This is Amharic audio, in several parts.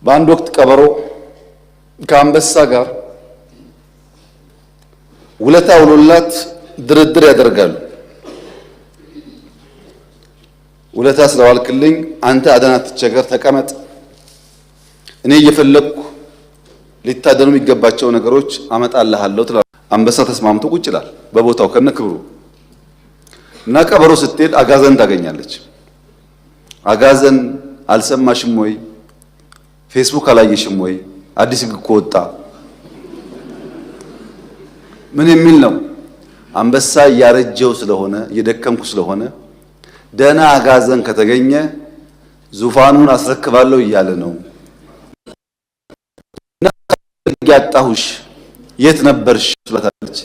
በአንድ ወቅት ቀበሮ ከአንበሳ ጋር ውለታ ውሎላት ድርድር ያደርጋሉ። ውለታ ስለዋልክልኝ አንተ አደን አትቸገር፣ ተቀመጥ፣ እኔ እየፈለግኩ ሊታደኑ የሚገባቸው ነገሮች አመጣልሃለሁ ትላለች። አንበሳ ተስማምቶ ቁጭ ይላል በቦታው ከነ ክብሩ እና ቀበሮ ስትሄድ አጋዘን ታገኛለች። አጋዘን አልሰማሽም ወይ? ፌስቡክ አላየሽም ወይ? አዲስ ሕግ እኮ ወጣ። ምን የሚል ነው? አንበሳ እያረጀው ስለሆነ እየደከምኩ ስለሆነ ደህና አጋዘን ከተገኘ ዙፋኑን አስረክባለሁ እያለ ነው። ያጣሁሽ የት ነበርሽ ትላታለች።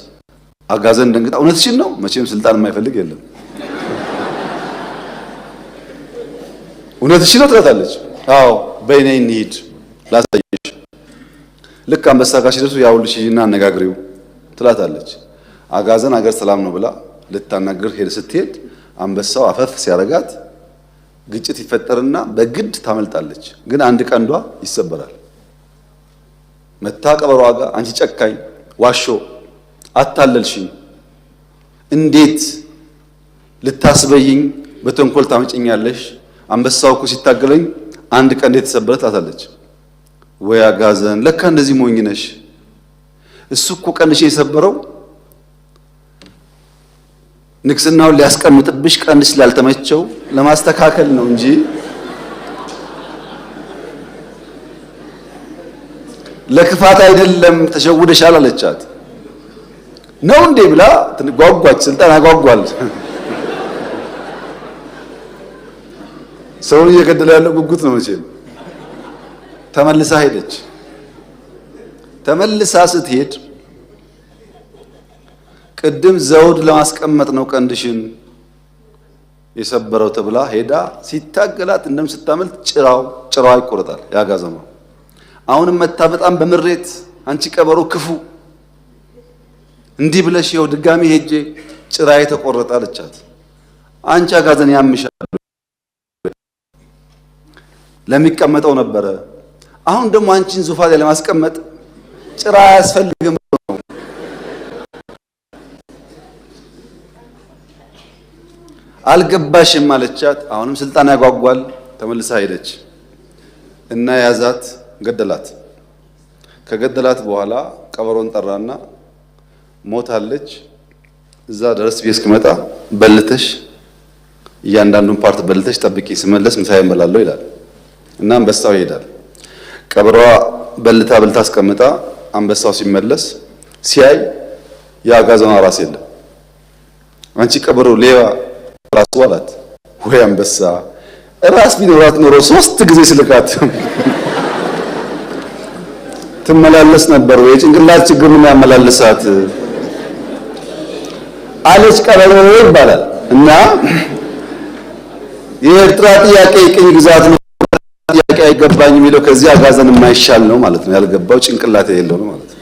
አጋዘን ደንግጣ እውነትሽን ነው፣ መቼም ስልጣን የማይፈልግ የለም። እውነትሽን ነው ትላታለች። አዎ በይ ነይ እንሂድ ላሳየሽ። ልክ አንበሳ ጋር ሲደርሱ ያውልሽ እና አነጋግሪው ትላታለች። አጋዘን አገር ሰላም ነው ብላ ልታናግር ሄድ ስትሄድ አንበሳው አፈፍ ሲያረጋት ግጭት ይፈጠርና በግድ ታመልጣለች። ግን አንድ ቀንዷ ይሰበራል። መታ ቀበሮዋ ጋር አንቺ ጨካኝ ዋሾ አታለልሽኝ፣ እንዴት ልታስበይኝ በተንኮል ታመጭኛለሽ? አንበሳው እኮ ሲታገለኝ አንድ ቀንድ የተሰበረ ትላታለች። ወይ አጋዘን ለካ እንደዚህ ሞኝ ነሽ። እሱ እኮ ቀንድሽ የሰበረው ንግስናውን ሊያስቀምጥብሽ ቀንድሽ ስላልተመቸው ለማስተካከል ነው እንጂ ለክፋት አይደለም፣ ተሸውደሻል አለቻት። ነው እንዴ ብላ ጓጓች። ስልጣን ያጓጓል። ሰውን እየገደለ ያለው ጉጉት ነው መቼም። ተመልሳ ሄደች። ተመልሳ ስትሄድ ቅድም ዘውድ ለማስቀመጥ ነው ቀንድሽን የሰበረው ተብላ ሄዳ ሲታገላት እንደም ስታመልጥ ጭራው ጭራዋ ይቆረጣል። ያጋዘኗ አሁንም መታ በጣም በምሬት አንቺ ቀበሮ ክፉ እንዲህ ብለሽ ይኸው ድጋሚ ሄጄ ጭራዬ ተቆረጠ አለቻት። አንቺ አጋዘን ያምሻል ለሚቀመጠው ነበረ። አሁን ደግሞ አንቺን ዙፋን ላይ ለማስቀመጥ ጭራ አያስፈልግም ነው። አልገባሽም አለቻት። አሁንም ስልጣን ያጓጓል። ተመልሳ ሄደች እና ያዛት፣ ገደላት። ከገደላት በኋላ ቀበሮን ጠራና ሞታለች፣ እዛ ድረስ ብዬ እስክመጣ በልተሽ እያንዳንዱን part በልተሽ ጠብቂ፣ ስመለስ ምሳዬን እበላለሁ ይላል እና አንበሳው ይሄዳል። ቀበሮዋ በልታ በልታ አስቀምጣ አንበሳው ሲመለስ ሲያይ የአጋዘኗ ራስ የለም። አንቺ ቀበሮ ሌባ ራሱ አላት። ወይ አንበሳ ራስ ቢኖራት ኖሮ ሶስት ጊዜ ስልካት ትመላለስ ነበር ወይ? የጭንቅላት ችግር ነው ያመላልሳት አለች ቀበሮ ይባላል። እና የኤርትራ ጥያቄ የቅኝ ግዛት ነው ጥያቄ አይገባኝ የሚለው ከዚህ አጋዘን የማይሻል ነው ማለት ነው። ያልገባው ጭንቅላት የሌለው ነው ማለት ነው።